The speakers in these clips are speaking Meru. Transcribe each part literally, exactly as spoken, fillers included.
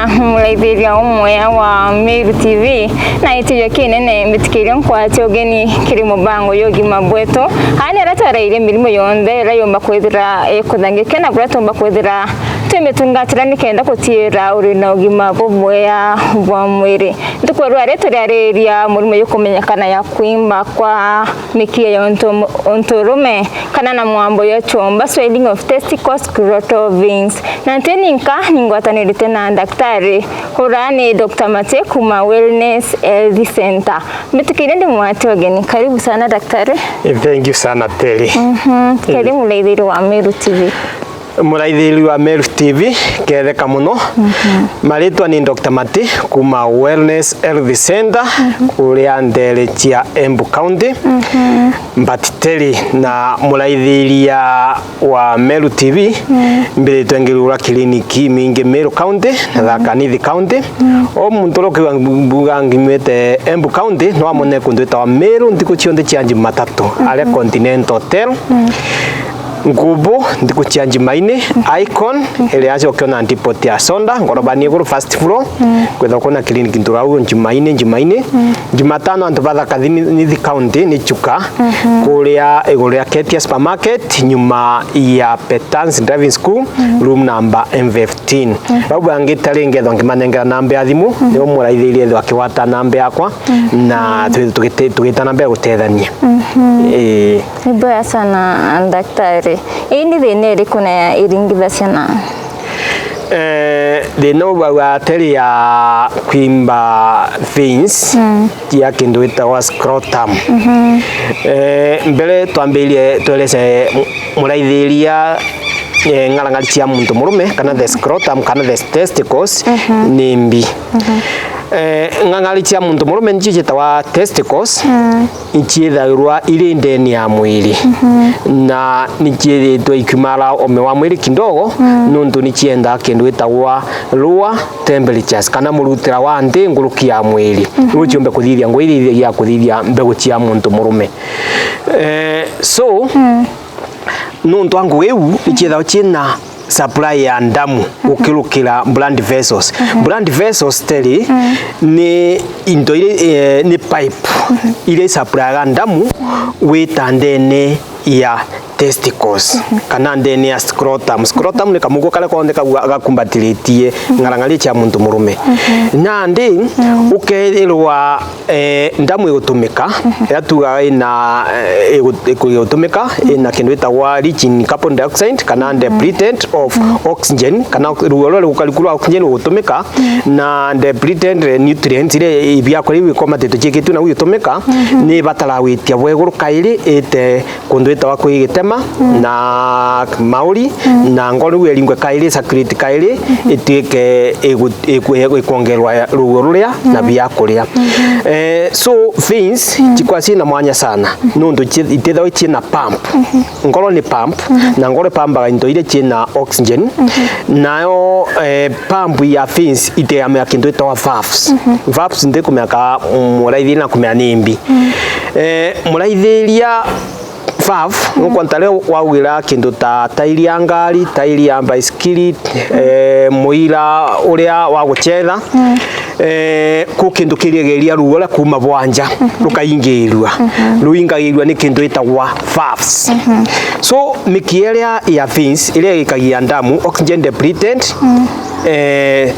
Muraithiria umwe wa Meru T V, na gitio kinene mbitikirie nkwatia ugeni kiri mubango ya ugima bwetu. Aa ni aria twarairie mirimo yonthe iria yumba kwithira ikuthangikia na kuria tumba kwithira twimitungatira nikenda gutiira uri na ugima bubwea bwa mwiri. Ntuku ya rua ri turiariria murimo jukumenyekana ya kwimba kwa mikia ya untu-, unturume, kana na mwambo ya chomba, swelling of testicles, scrotal veins. Na nti ninka ningwatanirite na daktari, ura ni Doctor Mate kuma Wellness Health Center. Mbitikirie ndimwate ugeni. Karibu sana daktari. Eh, thank you sana, Terry. Mhm. Karibu muraithiri wa Meru T V. Muraithiri wa Meru T V, ketheka muno. Mhm. Maritwa ni Doctor Mati kuma Wellness Health Center, mhm, kuria ndere cia Embu County. Mhm. Mbatiteri na muraithiria wa Meru T V, mhm, mbiritwe ngirura kiriniki mingi Meru County na, mhm, Tharaka Nithi County. Mhm. O muntu uria ukiuga mbu-, mbuga ngimwite Embu County, no amone kundu itawa Meru ntuku cionthe cia Jumatatu, mhm, aria Continental Hotel. Mhm. Ngubu, ntuku cia Njumaine, Icon, iria acokio na depot ya Sonda, ngorobani iguru first floor, kwithagwa kwina clinic nthurau Njumaine, Njumaine. Jumatano antu ba Tharaka Nithi County ni Chuka, kuria iguru ria Ketia Supermarket, nyuma ya Petans Driving School, room number M fifteen. Bau bangi tari ngethwa nkimanengera namba ya thimu, ni umuraithirie ethwa akigwata namba yakwa, na twi-, tugite-, tugita namba ya gutethania. Ii. Ni bwega sana, daktari. Ii ni thina iriku na iringithacia na? Eh, thina uu bau ateri ya kwimba veins, mm, ya kindu gitagwa scrotum. Mhm. Eh, mbere twambirie twerece mu-, muraithiria, eh, ng'arang'ari cia muntu murume, kana the scrotum, kana the testicles, mhm, ni mbi. Mhm. Eh, ng'ang'ari cia muntu murume nicio cietagwa testicles, mm, iciithagirwa iri ndene ya mwiri, mhm, na niciithitwe ikiumara ome wa mwiri kidogo, mm, nuntu niciendaa kindu gitagwa lower temperatures, kana murutira wa nthi nguruki ya mwiri, mhm, niu ciumbe kuthithia ngugi iria ithiagia kuthithia mbegu cia muntu murume. Eh, so, mm, nuntu wa ngugi iu, mm, niciithagwa ciina supply ya ndamu, mhm, gukirukira blood vessels. Mhm. Blood vessels teri, mm, ni into iria, eh, ni pipe, mhm, iria isupplyaga ndamu gwita ndene ya testicles, mhm, kana ndene ya scrotum. Scrotum ni kamuguo karia konthe kagua-, gakumbatiritie, mhm, ng'arang'ari cia muntu murume. Mhm. Nandi, mm, ukeethirwa eh, ndamu igutumika, mhm, iria tuugaga ina, eh, igu-, igu-, igutumika, mhm, ina kindu gitagwa rich in carbon dioxide kana, mhm, depleted of, mhm, oxygen, kana ox-, ruo ruria rugukari ku rwa oxygen rugutumika, mhm, na depleted nutrients iria ibiakuria iu ikomatitwe ciikitue nau itumika, mhm, ni ibataraga gwitia bwa iguru kairi ite kundu itagwa kwi gitema, mm, na mauri, mm, na ngoro iu eringwe kairi, circulate kairi, mhm, ituike igu-, iku-, ikwongerwa ruo ruria na, mm, biakuria. Mhm. Eh, so veins, mm, cikoragwa ciina mwanya sana, mhm, nuntu ci-, itithagwa ciina pump. Mhm. Ngoro ni pump, mhm, na ngoro ipambaga into iria ciina oxygen, mhm, nayo, eh, pump ya veins iteamea kindu itagwa valves. Mhm. Valves ndikumenya ka muraithiria na kumenya ni mbi. Mm. Eh, muraithiria valve, mm, nukwona ta riria waugira kindu ta tairi ya ngari, tairi ya mbaisikiri, mm, eh, muira uria wa gucetha, mm, eh, ku kindu kiriagiria ruo ruria kuuma bwa nja, mhm, rukaingirua. Mhm. Ruingagirua ni kindu gitagwa valves. Mhm. So, mikiria iria ya veins, iria ikagia ndamu, oxygen depleted, mm, eh,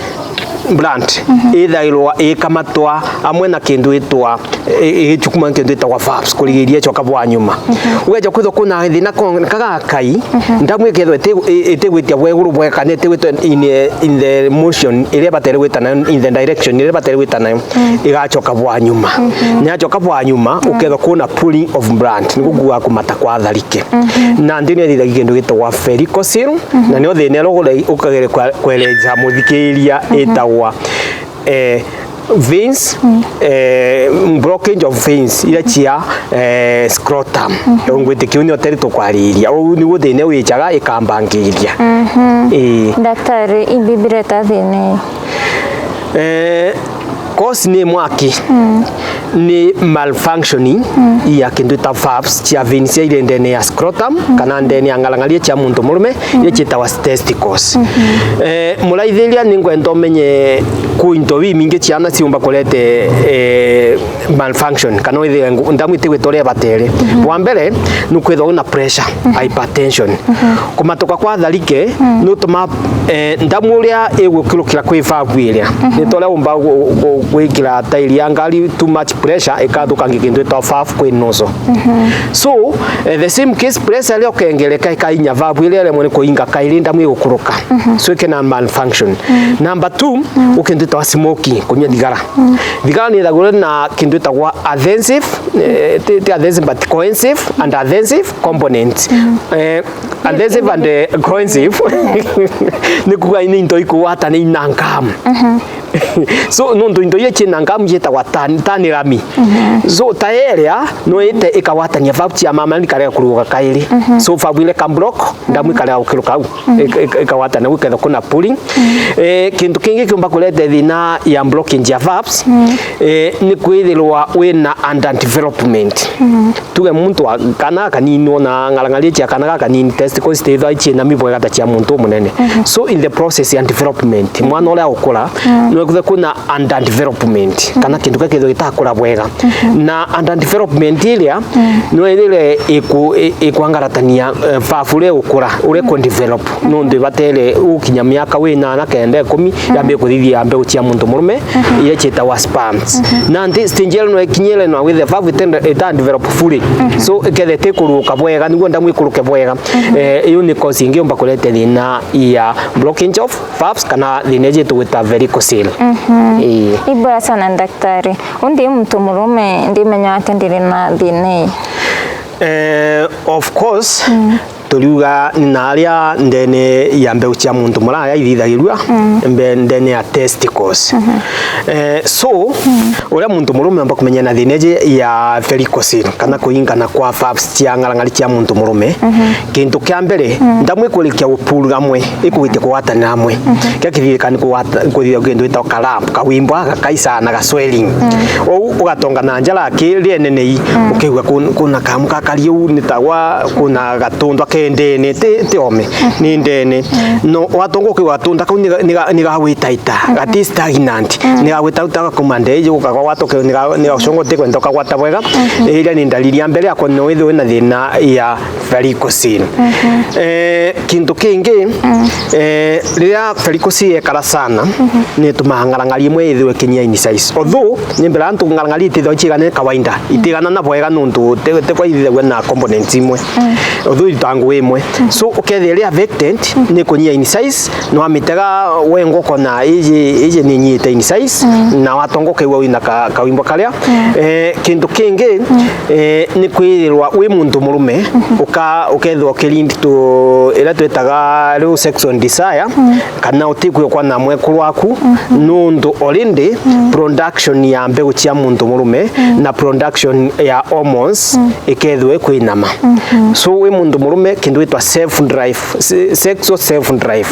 blood, mhm, ithagirwa ikamatwa amwe na kindu itwa, i-, igicukuma na kindu itagwa valves, kurigiria icoka bwa nyuma. Mhm. Ugeja kwithwa kwina thina ko-, kagakai, mhm, ndamu ikethwa iti-, i-, itigwitia bwa iguru bwega, kana itigwitwa in, in the motion iria ibatere gwita nayo, in the direction iria ibatere gwita nayo, mm, igacoka bwa nyuma. Mhm. Na yacoka bwa nyuma, mm, ukethwa kwina pooling of blood, niguo kuuga kumata kwa tharike. Mhm. Na nthini ithithagia kindu gitagwa varicocele, mhm, na nio thina uria ukagere kwa-, kwereja muthikiria, mhm, itagwa, eh, veins, mm, eh, blockage of veins iria cia, eh, scrotum. Mhm. Ngwitikia uu nio teri tukwariria. Uu niguo thina wijaga ikambangiria. Mhm. Ii. Daktari, imbi bireta thina ii? Eh, cause ni mwaki. Mm. ni malfunctioning ya kintu ta valves cia veins cia iri ndene ya scrotum, kana ndene ya ng'arang'ari cia muntu murume, iria ciitawa testicles. Eh, muraithiria, ni ngwenda umenye ku into bimingi ciana ciumba kurete, eh, malfunction, kana withire ngu-, ndamu itigwita uria ibatere. Bwa mbere, ni kwithirwa wina pressure, hypertension. Kumatuka kwa tharike, ni utuma, eh, ndamu uria igukirukira kwi valve iria. Ni ta uria umba gu-, gu-, gwikira tairi ya ngari too much pressure, ikathukangia kintu gitwa valve kwi nusu. So, eh, the same case, pressure iria ukengereka ikainya valve iria iremwe ni kuinga kairi, ndamu igukuruka. So, ikina malfunction. Number two, ukintu itagwa smoking, kunyua thigara. Thigara ni ithagirwa na kintu itagwa adhesive, eh, ti, ti adhesive, but cohesive and adhesive component. Eh, adhesive and, eh, cohesive ni kuuga ni into ikugwatania ina ngamu. So, nontu into iria ciina ngamu ciitagwa tan-, tanirami. So, ta iria no ite ikagwatania valve cia mama ikarega kuruguka kairi. So, valve iria ika block, ndamu ikarega gukiruka au. Ik-, ik-, ikagwatania au ikethirwa kuna pooling. Eh, kintu kingi kiumba kurete thina ya blockage ya valves, eh, ni kwithirwa wina underdevelopment. Tuge muntu wa kana kanini, ona ng'arang'ari cia kana gakanini, testicles itithwa ciina mibwega ta cia muntu umunene. So in the process ya development, mwana uria ukura, no kwithirwa kwina underdevelopment, kana kintu kia kithirwa gitakura bwega. Na underdevelopment iria, no ithire iku-, i-, ikwangaratania, eh, valve uria ukura, uria iku develop. Nontu ibatere gukinya miaka wi nyanya, kenda, ikumi, yambie kuthithia mbeu cia muntu murume, iria ciitagwa sperms. Nandi stage iria no ikinyire no withe valve itende-, ita develop fully. So, ikethira itikuruka bwega, niguo ndamu ikuruke bwega. Eh, iu ni cause ingi yumba kurete thina ya blockage of valves kana thina iji tugwita varicocele. Ii. Ibwega sana, daktari. Undi muntu murume ndimenya atia ndiri na thina ii? Eh, of course, turiuga ni na aria ndene ya mbeu cia muntu muraya ithithagirua, mbe-, ndene ya testicles. Eh, so, uria muntu murume amba kumenya na thina iji ya varicocele, kana kuingana kwa valves cia ng'arang'ari cia muntu murume, kintu kia mbere, ndamu ikurikia gupulga amwe, ikugwitia kugwatanira amwe. Kia kithirikani kugwata-, kuthithia kintu gitagwa ka lump, kawimbo gaka kaisana ga swelling. Ou ugatonga na njara aki rienenei, ukaigua kun-, kuna kamu kakari uu ni tagwa kuna gatundwa ke ndene, ti, ti ome, ni ndene. No watonga ukaigua gatunda kau ni ga-, ni ga-, ni gagwitaita, gati stagnant, ni gagwitaita gakauma ndeiji gukagwata, ni ga-, ni gaguconga utikwenda ukagwata bwega. Iria ni ndariri ya mbere ya kwona withirwe wina thina ya varicocele. Eh, kintu kingi, eh, riria varicocele yekara sana, ni itumaga ng'arang'ari imwe ithirwe ikinyia in size. Although, ni mbere antu ng'arang'ari itithagwa iciigana kawaida, itiganana bwega nontu ti, ti kwa ithithagua na components imwe. Although irutaga ngugi imwe. So, ukethira iri affected, ni kunyia in size, no wamitega wengwa ukona iji, iji ni inyiite in size, na watonga ukaigua wina ka, kawimbo karia. Eh, kintu kingi, eh, ni kwithirwa wi muntu murume, uka-, ukethirwa ukilead to iria twitaga riu sexual desire, kana utikwigua kwana mwekuru waku, nontu already production ya mbegu cia muntu murume na production ya hormones ikethirwa ikwinama. So wi muntu murume, kintu gitwa self drive, se-, sexual self drive,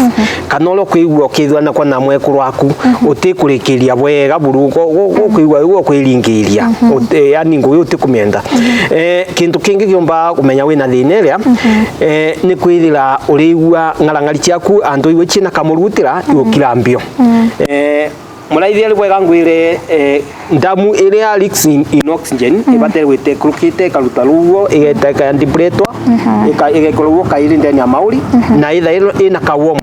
kana uria ukwigua ukithua na kwana mwekuru waku, utikurikiria bwega buru, uko-, uko-, ukwigua u ukwiringiria, ut-, eh, yani ngugi utikumienda. Eh, kintu kingi kiumba kumenya wina thina iria, eh, ni kwithira urigua ng'arang'ari ciaku antu igwe ciina kamurutira, igukira mbio. Eh, muraithia ri bwega ngwire, eh, ndamu iria leaks in, in oxygen, ibatere gwita ikurukite, ikaruta ruo, igeta ikandibretwa, ika-, igekora ruo kairi ndene ya mauri, na itha ino ina ka warmth.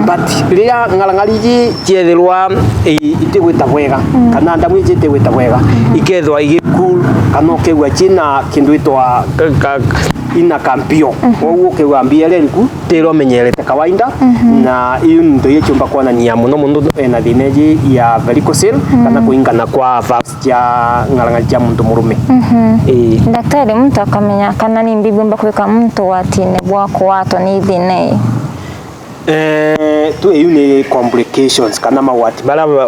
But riria ng'arang'ari iji ciethirwa i-, itigwita bwega, kana ndamu iji itigwita bwega, ikethirwa igi cool, kana ukegua cina kindu itwa ka, ka, ina kampio. Koguo ukegua mbia iria iriku, tira umenyerete kawaida, na iu ni ntu iria ciumba kwonania muno muno ena thina iji ya varicocele, kana kuingana kwa valves cia ng'arang'ari cia muntu murume. Ii. Daktari, muntu akamenya kana ni mbi biumba kwika muntu ugwatine bwa kugwatwa ni thina ii? Eh, tu iu ni complications kana magwati maria, uh,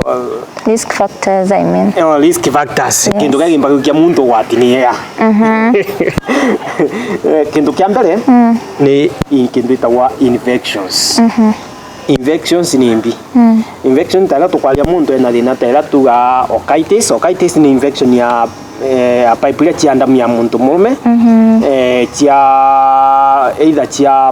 risk factors, I mean. Eh, risk factors. Yes. Kintu kia kimba kia muntu ugwati ni ea. Eh, kintu kia mbere ni i-, kintu itagwa infections. Infections ni mbi. Mm. Infection ta iria tukwaria muntu ena thina ta iria tuga orchitis. Orchitis ni infection ya, eh, ya pipe iria cia ndamu ya muntu murume. Mhm. Eh, cia, either cia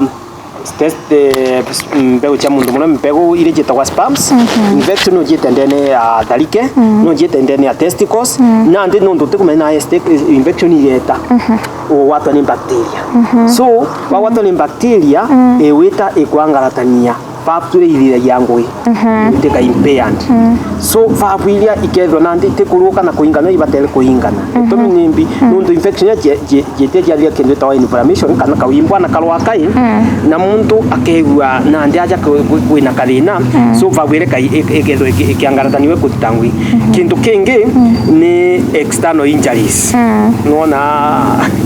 test, eh, mbegu cia muntu murume, mbegu iria ciitagwa sperms. Mhm. Infection no ciite ndene ya tharike, mm, no ciite ndene ya testicles, mm, nandi nontu utikumenya na este-, infection igeta, mhm, ugwatwa ni bacteria. Mhm. So, wagwatwa ni bacteria, mm, iwita ikwangaratania valve iria ithithagia ngugi, mhm, itikaimpeant. Mm. So, valve iria ikethirwa nandi itikuruka na kuingana iria ibatere kuingana. Mhm. Gitumi ni mbi, mm, nontu infection iria cie-, cie-, ciete ciathia kindu gitagwa inflammation, kana kauimbwa na karwa kai, mm, na muntu akegua nandi aja ku-, ku-, kwina kathina. Mm. So, valve iria kai-, ik-, ikethirwa iki-, ikiangarataniwe kuruta ngugi. Mhm. Kintu kingi, mm, ni external injuries. Mm. Nwona,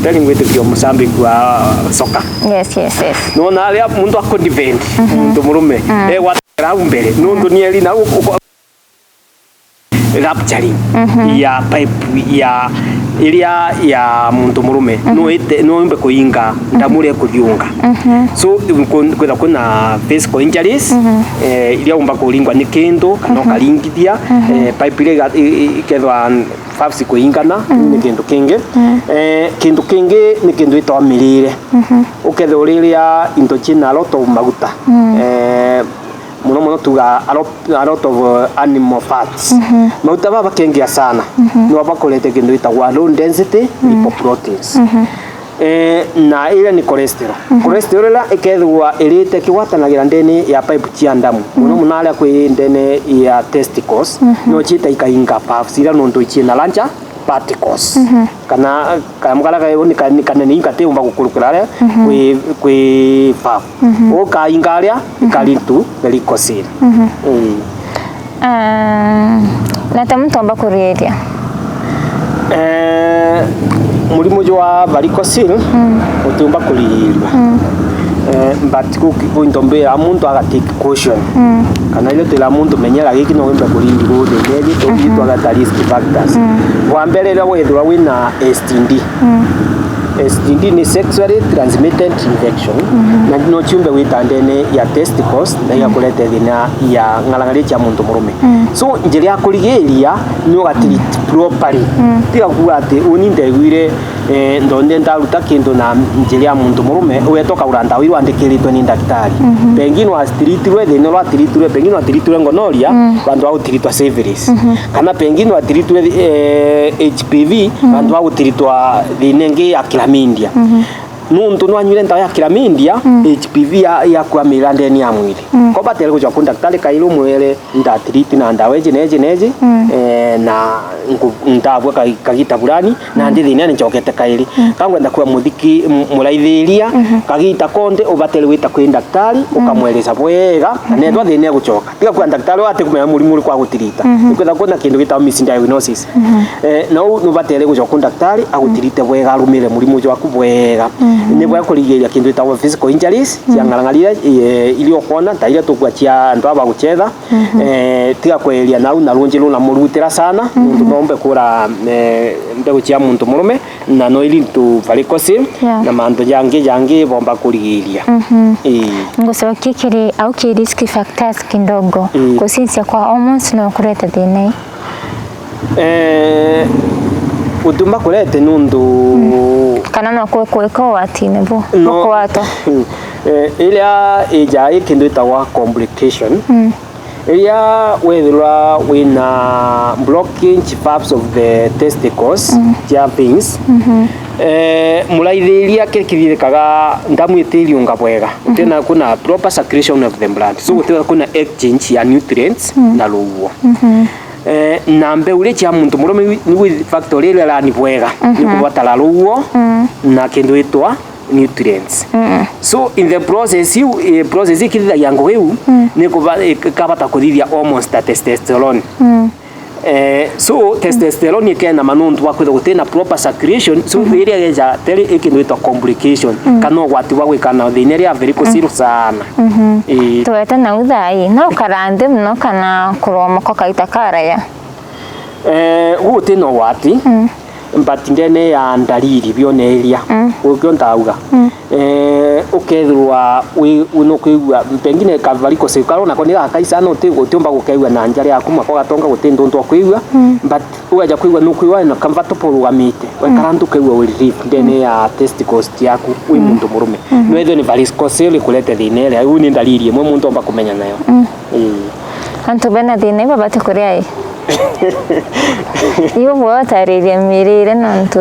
tari ngwitikia musambiki wa soka. Yes, yes, yes. Nwona aria muntu akudefend, mhm, muntu murume, mm, egwatira au mbere, nontu ni eri na u-, u-, rupturing, mhm, ya pipe ya iria ya muntu murume, mhm, no ite-, no yumbe kuinga ndamu iria ikuthiunga. Mhm. So, ku-, kwitha kwina physical injuries, mhm, eh, iria umba kuringwa ni kindu, kana, mhm, ukaringithia, mhm, eh, pipe iria iga-, i-, i-, ikethwa valves kuingana, mm, ni kintu kingi. Mm. Eh, kintu kingi ni kintu gitagwa mirire. Mhm. Ukethirwa uriria into ciina a lot of maguta. Mm. Eh, muno muno tuga a lot, a lot of, uh, animal fats. Mhm. Maguta baba bakengia sana. Mhm. No bakurete kintu gitagwa low density, mm, lipoproteins. Mhm. Eh, na iria ni cholesterol. Mhm. Cholesterol iria ikethirwa irite kigwatanagira ndene ya pipe cia ndamu. Muno, mhm, muno aria kwi ndene ya testicles, mhm, no ciita ikainga valves iria nontu ciina larger particles. Mhm. Kana kanyamo karia ka-, ni ka-, ni kanene, iu katiumba gukurukira aria, mhm, kwi, kwi valve. Mhm. Ukainga aria, mhm, ika lead to varicocele. Mhm. Ii. Ah, na ta muntu omba kuriria? Eh, murimo jwa varicocele, mm, utiumba kurigirirua. Mm. Eh, but ku-, ku-, into mbira muntu aga take caution. Mm. Kana irio twira muntu menyera giki no wimbe kuringi gu thina iji, to, mhm, itwageta risk factors. Mm. Wa mbere, riria wethirwa wina S T D. Mm. S T D ni sexually transmitted infection, mhm, na no ciumbe gwita ndene ya testicles na igakurete thina ya ng'arang'ari cia muntu murume. Mm. So, njira ya kurigiria ni uga treat properly. Mm. Tiga kuuga ati, uni ndegwire, eh, ndonde ndaruta kindu na njira ya muntu murume, ugeeta ukagura ndawa iria wandikiritwe ni ndagitari. Mhm. Pengine watiritirwe thina uria watiritirwe, pengine watiritirwe gonorrhea, mm, bantu ba gutiritwa syphilis. Mhm. Kana pengine watiritirwe, eh, H P V, mm, bantu ba gutiritwa thina ingi ya chlamydia. Mhm. Nuntu nwanyuire ndawa ya chlamydia, mm, H P V ya, yakwamira ndene ya mwiri. Mm. Ko batere gucoka ku ndagitari kairi umwire, ndatiriti na ndawa iji na iji na iji, mm, eh, na nku-, ndabua ka-, kagita burani, na, mm, ndi thinene ncokete kairi. Mm. Ka ngwenda kuuga muthiki-, m-, muraithiria, mhm, kagita konde ubatere gwita kwi ndagitari, mm, ukamweresa bwega, na, mhm, nethwa thina egucoka. Tiga kuuga ndagitari uyu atikumenya murimu uriku agutirita. Mhm. Nikwithagwa kwina kindu gitagwa misdiagnosis. Mhm. Eh, na uu nubatere gucoka ku ndagitari agutirite bwega, arumire murimu jwaku bwega. Mhm. Ni bwega kurigiria kindu gitagwa physical injuries, cia, mm, ng'arang'ari iria, eh, iria ukwona, ta iria tukuuga cia antu aba bagucetha. Mhm. Eh, tiga kweria nau na runji runa murutira sana, mhm, nuntu no umbe kuura, eh, mbegu cia muntu murume, na no i lead to varicocele, yeah, na mantu jangi, jangi bomba kurigiria. Mhm. Ii. Ngucokia kiri au ki risk factors kidogo. Ii. Kucinca kwa hormones no kurete thina ii? Eh, gutumba kurete nuntu, mm, kana no kwi kwika ugwatine bu, no, bukugwatwa? Eh, iria ija i kindu gitagwa complication. Mm. Riria wethirwa wina blockage valves of the testicles, mm, cia veins, mhm, eh, muraithiria kiri kithithikaga ndamu itiriunga bwega. Mhm. Gutina kuna proper circulation of the blood. So, mm, gutina kuna exchange ya nutrients, mm, na ruuo. Mhm. Eh, na mbeu iria cia muntu murume ni factory iria irani bwega, mhm, ni kubatara ruuo, mm, na kindu itwa nutrients. Mm. So, in the process iu, eh, process ikithithagia ngugi iu, mm, ni kuba-, ikabata kuthithia hormones ta testosterone. Mm. Eh, so, testosterone ikenama nontu bwa kwithirwa gutina proper circulation, so, mhm, iria yeja teri ikindu gitwa complication, mm, kana ugwati bwa gwikana thina iria varicocele, mm, sana. Mhm. Ii. Twete nau thaa ii, no ukara nthi muno kana kuromoko kaita karaya? Eh, gutina ugwati. Mm. But ndene ya ndariri bioneria, mm, ukio ntauga, mm, eh, ukethirwa wi, wi nukwigua, pengine ka varicocele kau nako ni gakai sana, uti-, utiumba gukeigua na njara yaku, mako gatonga guti nduntu ukwigua, mm, but ugeja kwigua nukwigua na comfortable urugamite, wekara, mm, ntu ukeigua wi relief ndene, mm, ya testicles ciaku wi, mm, muntu murume. Mm. Nwethwe ni varicocele ikurete thina iria, iu ni ndariri imwe muntu omba kumenya nayo. Mm. Ii. Antu bena thina iu babati kuria ii? Iu bwotariria mirire nontu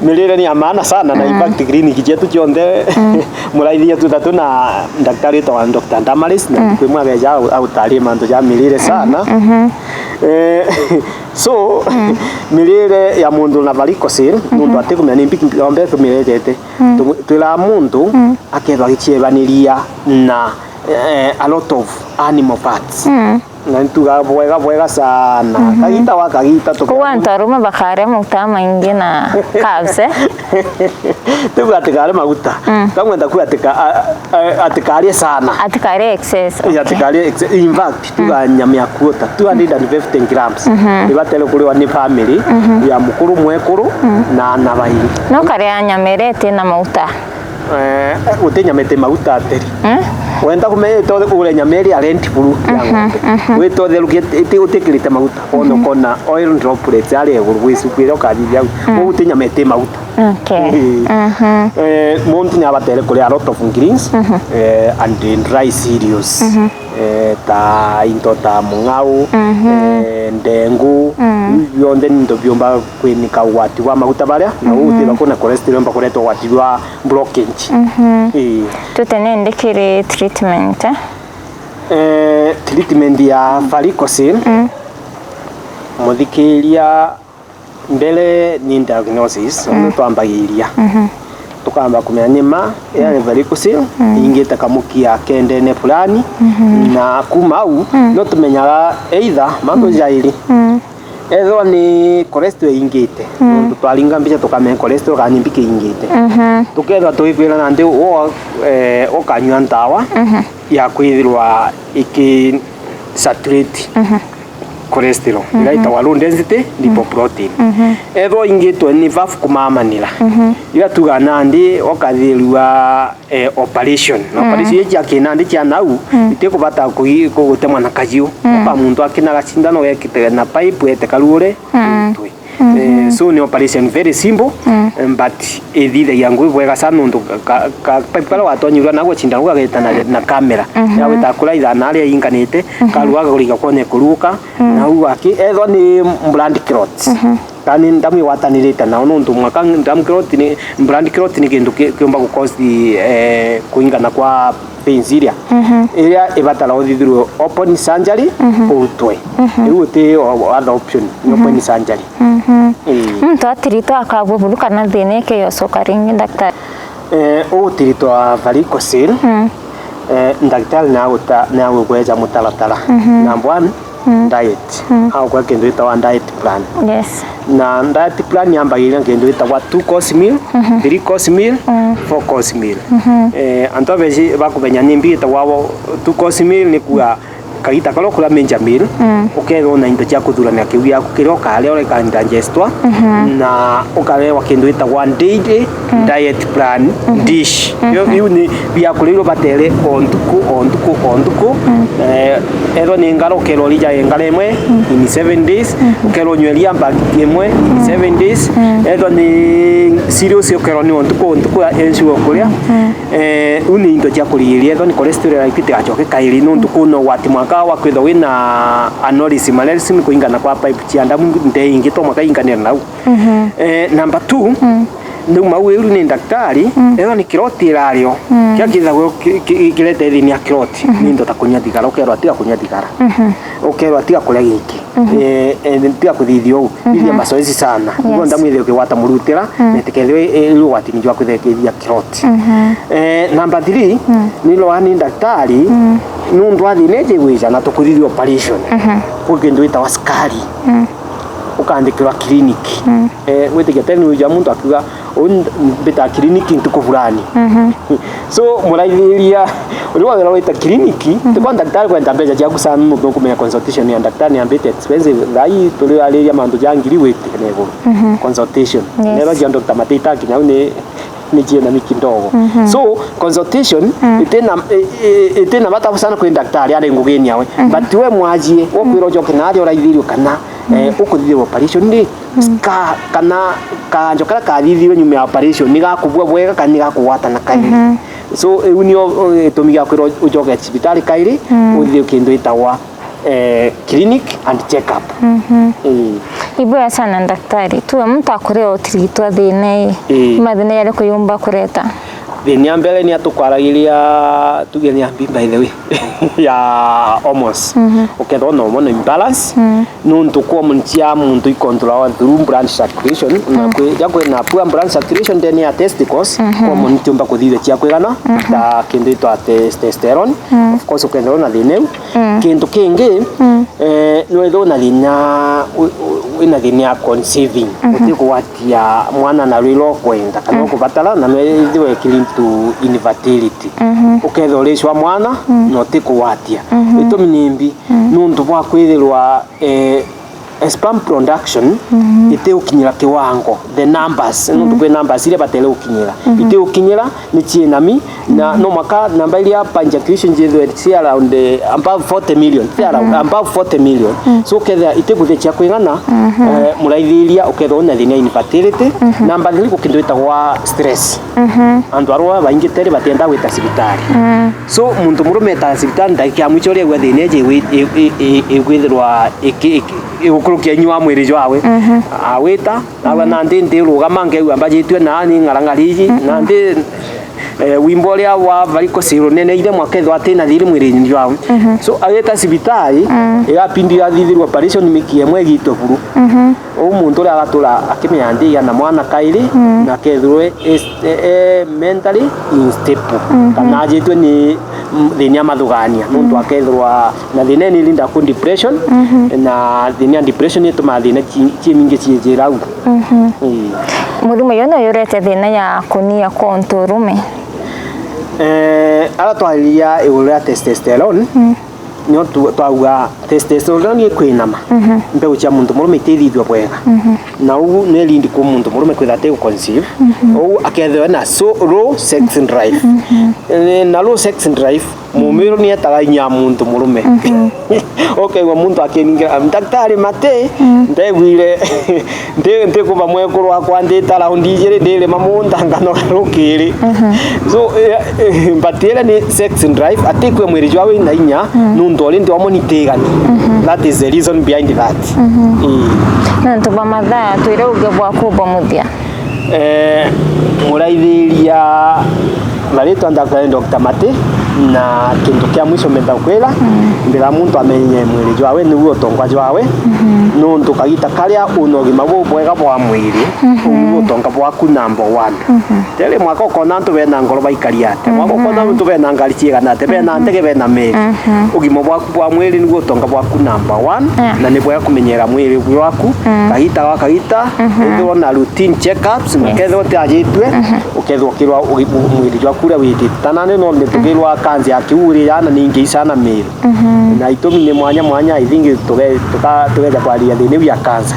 mirire ni ya maana sana, na in, mm, fact clinic cietu cionthe, mm, muraithia tu tatu na daktari witagwa Doctor Damaris, na, mm, kwi mwe ageja au-, autarie mantu ja mirire sana. Mhm. Eh, so, mm, mirire ya muntu na varicocele, mhm, nuntu atikumenya ni mbi kiombe tumiretete. Mm. Tu-, twiraa muntu, mm, akethwa agiciebaniria na, eh, a lot of animal parts. Mm. Na nituga bwega bwega sana. Mhm. Kagita gwa kagita tuge- Koguo antu arume bakaria maguta maingi na calves, eh? Tiuga atikari maguta. Mm. Kamwenda kuga atika-, a-, a-, atikarie sana. Atikarie excess, eh, okay. Atikarie excess. In fact, tuga, mm, nyama ya kuota two hundred and fifty grams. Mhm. Ibatere kuriwa ni family, mhm, ya mukuru, mwekuru, mm, na ana bairi. No karia nyama iria itina maguta. Eh, guti nyama iti maguta ateri. Eh? Wenda kumenya itothe ure nyama iria rent buru ya, mhm, ng'ombe. Mhm. Wita utherukie iti-, utikirite maguta. Ona, mhm, ukona oil droplets aria iguru gwi supu iria ukathithia au. Mm. Koguo guti nyama iti maguta. Okay. Eh. Mhm. Eh, muntu ni abatere kuria a lot of greens, mhm, eh, and dry cereals. Mhm. Eh, ta into ta mung'au, mhm, eh, ndengu, mm, iu bionthe ni into biumba kwinika ugwati bwa maguta baria, na, mhm, uu utithwa kwina cholesterol yumba kureta ugwati bwa blockage. Mhm. Ii. Tute nindi kiri treatment, eh? Eh, treatment ya varicocele, mm, muthikiria, mbere ni diagnosis, mm, ndio twambagiria. Mhm. Tukamba kumenya ni ma, mm, area ni varicocele, mm, ingite kamukia kendene fulani, mhm, na kuma au, mm, no tumenyaga either mantu, mm, jairi. Mm. Ethwa ni cholesterol ingite, mm, nontu twaringa mbica tukamenya cholesterol kana ni mbiki ingite. Mhm. Tukethwa tuikwira nandi wo, eh, ukanyua ndawa, mhm, ya kwithirwa iki saturate, mhm, cholesterol, mhm, iria itagwa low density, mhm, lipoprotein. Mhm. Ethwa ingitwe ni vafu kumamanira. Mhm. Iria tuga nandi ukathirua, eh, operation. Na, mm, operation ici cia kinandi cia nau, mm, itikubata kugi-, ku-, gutemwa na kajiu. Mm. Uka muntu akina gacindano gekite na pipe ete karuure, mm, mutwe. Mhm. Eh, so ni operation very simple, mm, eh, but ithithagia ngui bwega sana nontu ka, ka, ka pipe karia watonyirwa nagwo cindano gageta na, na camera. Mhm. Ya gwita kuraitha na aria inganite, mhm, karua gakuriga kwone kuruka, mm, na u aki, ethwa ni blood clots. Mhm. Kana ni ndamu igwatanirite nao, nontu mwaka ndamu clot ni, blood clot ni kintu ki-, kiumba gu cause, eh, kuingana kwa veins iria. Mhm. Iria ibatara uthithirwe open surgery, mhm, urutwe. Mhm. Riu uti o-, other option, ni, mhm, open surgery. Mhm. Ii. Muntu atiritwe akagwe buru kana thina ikiyocoka ringi, daktari? Eh, ugutiritwa varicocele, mm, eh, ndagitari ni aguta-, ni agugweja mutaratara. Mhm. Number one, mm, diet. Mm. Agukwa kintu gitagwa diet plan. Yes. Na diet plan yambagiria kintu gitagwa two course meal, mhm, three course meal, mm, four course meal. Mhm. Eh, antu abeci bakumenya ni mbi gitagwa wo-, two course meal ni kuga kagita karia ukuria major meal, mm, ukethirwa na into cia kuthurania kiu giaku kiria ukaria uria ika digestwa, mhm, na ukarewa kintu gitagwa daily, mm, diet plan, mhm, dish. Mhm. Yo, iu ni biakuria iria ubatere o ntuku, o ntuku, o ntuku. Mm. Eh, ethwa ni ngara ukerwa urija ngara imwe, mm, in seven days, mhm, ukerwa unywe iria bag imwe in, mm, seven days. Mm. Ethwa ni cereals ukerwa ni o ntuku, o ntuku ya ensure ukuria. Mm. Eh, iu ni into cia kurigiria ethwa ni cholesterol yaku itigacoke kairi, nontu kwina ugwati mwaka wa kwithwa wina aneurysm, aneurysm kuingana kwa pipe cia ndamu nte ingi to mwaka inganire nau. Mhm. Eh, number two, mm, ni uma wiru ni daktari, mm, ethwa ni clot irario, mm, kia kithagwo ki-, ki-, kirete thini ya clot, mhm, ni into ta kunyua thigara, ukerwa tiga kunyua thigara. Mhm. Ukerwa tiga kuria giki. Mhm. Eh, eh, tiga kuthithia uu. Mhm. Thithia mazoezi sana. Niguo, yes, ndamu ithire ukigwata murutira, mm, na itikethirwe i-, iri ugwatini jwa kwithirwa ikithithia clot. Mhm. Eh, number three, mm, ni rwaa ni daktari, mm, nuntu wa thina iji igwija na tukuthithia operation. Mhm. Kwi kintu gitagwa sukari. Mm. Ukandikirwa clinic. Mm. Eh, gwitikia tene wija muntu akiuga, Uu mbita kiriniki ntuku fulani. So, muraithiria, uri wathira wita kiriniki, ti kwa ndagitari kwenda mbeca ciaku sana, nontu ukumenya consultation ya ndagitari ni ambite expensive. Thaa ii turi ariria mantu ja ngiri witite na iguru. Consultation. Yes. Nero cia Doctor Matei itakinya au ni, ni ciina mi kidogo. So, consultation itina, i-, i-, itina bata sana kwi ndagitari ari ngugini yawe. But we mwajie, ukwira ucoke na aria uraithirio kana, eh, ukuthithirwa operation ri, ka-, kana kanjo karia kathithirwe nyuma ya operation ni gakubua bwega kana ni gakugwatana kairi. So, iu nio, uh, gitumi gia kwirwa ucoke cibitari kairi, uthithirwe kintu gitagwa, eh, clinic and check up. Ii. Ibwega sana, daktari. Tuwe muntu akuria utirigitwa thina ii. Ii. Ni mathina jariku yumba kureta? Thina ya mbere ni atukwaragiria, tuge ni ya mbi, by the way, ya hormones. Ukethirwa na hormone imbalance, nontu kwa hormone cia muntu icontrolawa through blood circulation, na kwi, ja kwina poor blood circulation ndene ya testicles, hormone itiumba kuthithia cia kwigana, ta kintu gitwa testosterone. Of course, ukethirwa na thina iu. Kintu kingi, eh, nwithirwa na thina, wi-, wi-, wina thina ya conceiving, utikugwatia mwana na rwira ukwenda kana ukubatara, na nwithirwe ki lead to infertility. Ukethirwa uricwa mwana, na utikugwatia. Gitumi ni mbi, nontu bwa kwithirwa, eh, sperm production itiukinyira kiwango, the numbers, nontu kwi numbers iria batere gukinyira, itiukinyira, ni ciina mi, na no mwaka namba iria sperm ejaculation ciithirwe ci around, eh, above forty million, ci around, above forty million. So ukethira itikuthia cia kwigana, eh, muraithiria ukethirwa wina thina ya infertility. Namba three, gu kintu gitagwa stress. Antu arua baingi teri batienda gwita cibitari. So, muntu murume eta cibitari, ndagika ya mwicho uria aigua thina iji igwi-, i-, i-, i-, igwithirwa iki-, iki-, igukurukia inya wa mwiri jwawe. Awita, awa nandi ndirugama, nkeigua mbajitue na ni ng'arang'ari iji, nandi, eh, wimbo uria wa variko cirunene ire mwakethwa atina thiri mwiri-ini jwawe. So, agita cibitari, igapindi athithirwa operation wiki imwe igitwe buru. Uu muntu uria agatura akimenya ndigia na mwana kairi, na akethirwe is-, e, e, mentally unstable. Kana ajitwe ni, mm, thina ya mathugania, nontu akethirwa na thina ni irinda ku depression, na thina ya depression itumaa thina ci-, cimingi ciijira au. Ii. Murimo uyu no urete thina ya kunia kwa untu urume? Eh, ara twariria iguru ria testosterone, nio tu-, twauga testosterone ikwinama, mbeu cia muntu murume itithithua bwega. Na uu ni lead ku muntu murume kwithirwa ati guconceive. Uu akethirwa na so low sex drive. Eh, na low sex drive, mumiru ni etaga inya ya muntu murume. Ukaigua muntu akiningira, "Daktari Mate, ndegwire, ndi-, ndikumba mwekuru wakwa ndita raundi ijiri, ndirima munda nganoga rukiri." So, eh, eh, but iria ni sex drive, atikwia mwiri jwawe wina inya, nontu already hormone itigani. That is the reason behind that. Ii. Nontu bwa mathaa, twire uge bwaku bwa muthia. Eh, muraithiria, na ritwa ndakwa ni Doctor Mati, na kintu kia mwisho mbenda kwira, mbira muntu amenye mwiri jwawe niu utonga jwawe, nontu kagita karia una ugima bubwega bwa mwiri, uu niu utonga bwaku number one. Tiri mwaka ukona antu bena ngoro baikari atia, mwaka ukona antu bena ngari ciigana atia, bena ndege, bena meri. Ugima bwaku bwa mwiri niu utonga bwaku number one, na ni bwega kumenyera mwiri jwaku, kagita gwa kagita, ithirwa na routine checkups, na kethirwa utiajitue, ukethirwa ukirwa ugi-, u-, mwiri jwaku uria witite. Ta nandi no nitugirwa cancer ya kiuri ya na ningi icana miri. Na itumi ni mwanya mwanya, I think tuge-, tuka-, tugeja kwariria thina iu ya cancer.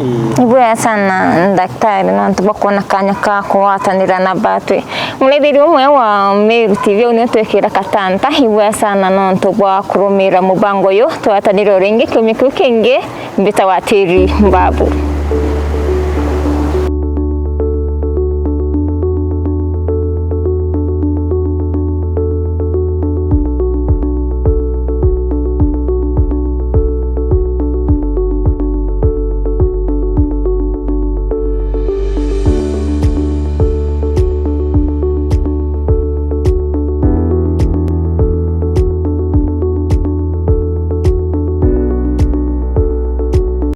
Ii. Ni bwega sana, daktari, nontu bwa kwona kanya ka kugwatanira na batwi. Muraithiri umwe wa Meru T V, uu niwe twikira katanta. Ni bwega sana nontu bwa kurumira mubango uyu. Twatanire o ringi kiumia kiu kingi. Mbitagwa Tiri Mbabu.